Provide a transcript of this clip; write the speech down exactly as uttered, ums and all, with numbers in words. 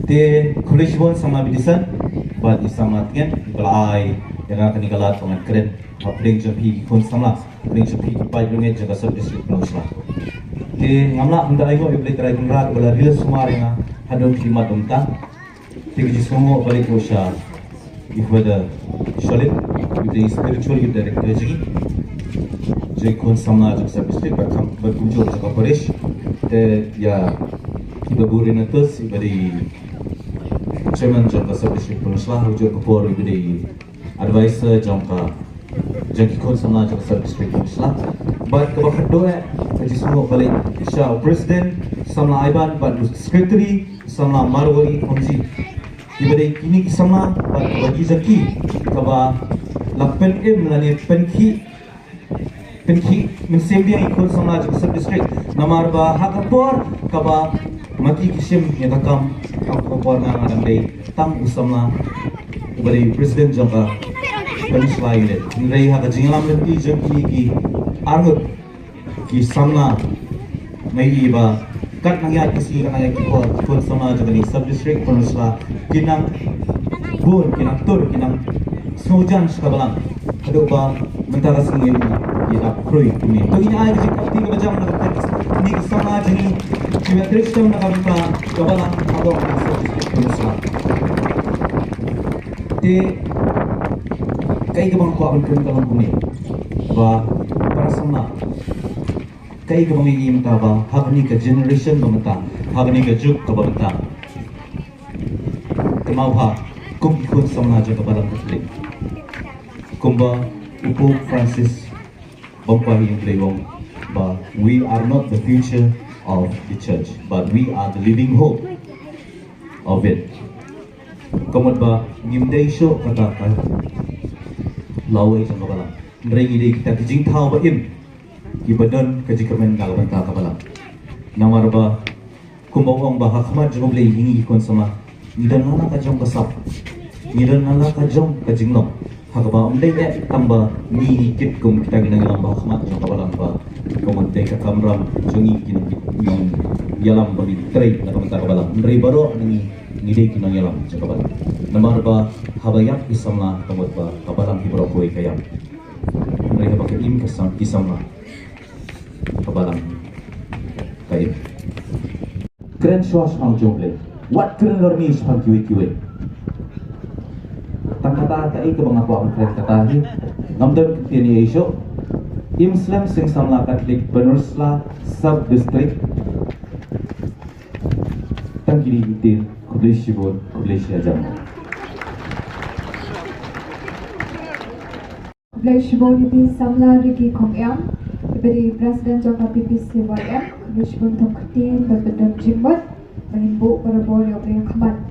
Te khublei shibun samla Bidison bad i samla Tngen ba la ai ïa nga kane ka lad ba ngan kren hapdeng jong phi ki khun samla, hapdeng jong phi ki paid longit jong ka sub district Pynursla. Te ngam lah ban da ainguh ïa U Blei Trai Kynrad ba la ri la sumar ïa nga haduh kine ki mat mynta. Te ka jingsngewnguh ba leit ruh sha i Father Sholin, i dei spiritual youth director jong ngi, jong ki khun samla jong sub district bad kam bad kumjuh jong ka parish. Te ïa i Babu Renatus, i ba dei chairman jong ka sub district Pynursla, ha kajuh ka por i ba dei advisor jong ka, jong ki khun samla jong ka sub district Pynursla. Bad kaba khatduh eh ka jingsngewnguh ba leit sha u president samla Aiban bad u secretary samla Marwari Khongji. Kiba dei kine ki samla bad kaba dei jong ki kaba la pynim lane pynkhih, pynkhih mynsiem biang ïa ki khun samla jong ka sub district. Namar ba ha ka por kaba ma ki ki shim ïa ka kam, ha ka por nga nga dang dei tang u samla uba dei president jong ka Pynursla unit. Hynrei ha ka jingïalam lynti jong kine ki arngut ki samla, nga ïohi ba kat nang ïaid ki sngi kat nang ïaid ki por, ki khun samla jong kane sub district Pynursla ki nang bun, ki nang tur, ki nang sngewjan sha ka balang. Haduh ba mynta ka sngi ki dap khrui kumne. To ngin ai ka jingkyrkhu kaba jam na ka bynta kine ki samla jong ngi kiba trei shitom na ka bynta ka balang hapoh ka sub district Pynursla. Te kaei kaba nga kwah ban kren ka long kumne, ba para samla, kaei kaba nga ïohi mynta ba ha kane ka generation ba mynta, ha kane ka juk kaba mynta, kynmaw ha kum ki khun samla jong ka balang Katholik, kumba u Pope Francis bym kwah ïa U Blei u ong ba we are not the future of the church, but we are the living hope of it. Ka mut ba ngim dei shuh kata ka lawei jong ka balang, hynrei ngi dei kita ki jingthaw ba im kiba don ka jingkyrmen na ka bynta ka balang. Namar ba kumba u ong ba ha khmat jong U Blei ïa ngi ki khun samla ngi don na la ka jong ka sap, ngi don na la ka jong ka jinglong. Ha kaba ym dei eh tang ba ngi ngi kit kum kita ki nongïalam ba ha khmat jong ka balang ba ka mut dei ka kamram jong ngi ki nong, nongïalam ba ngi trei na ka bynta ka balang, hynrei baroh na ngi ngi dei ki nongïalam jong ka balang. Namar ba haba ïap ki samla ka mut ba ka balang hi baroh kawei ka ïap, hynrei haba ka im ka sam, ki samla, ka balang ka im. Kren shuwa shaphang jong U Blei, wat kren lorni shaphang kiwei kiwei. Tang kata kaei kaba nga kwah ban kren kata hi. Ngam don kyntien ei ei shuh. Im slem seng samla Katholik Pynursla sub district. Tang kine ki ktien. Khublei shibun, khublei shihajar. Khublei shibun ïa phi samla Ricky Khongïam, iba dei president jong ka P P C Y M. Khublei shibun, to ktien ba pyndonkam jingmut ba ngin buh barabor ïa U Blei ha khmat.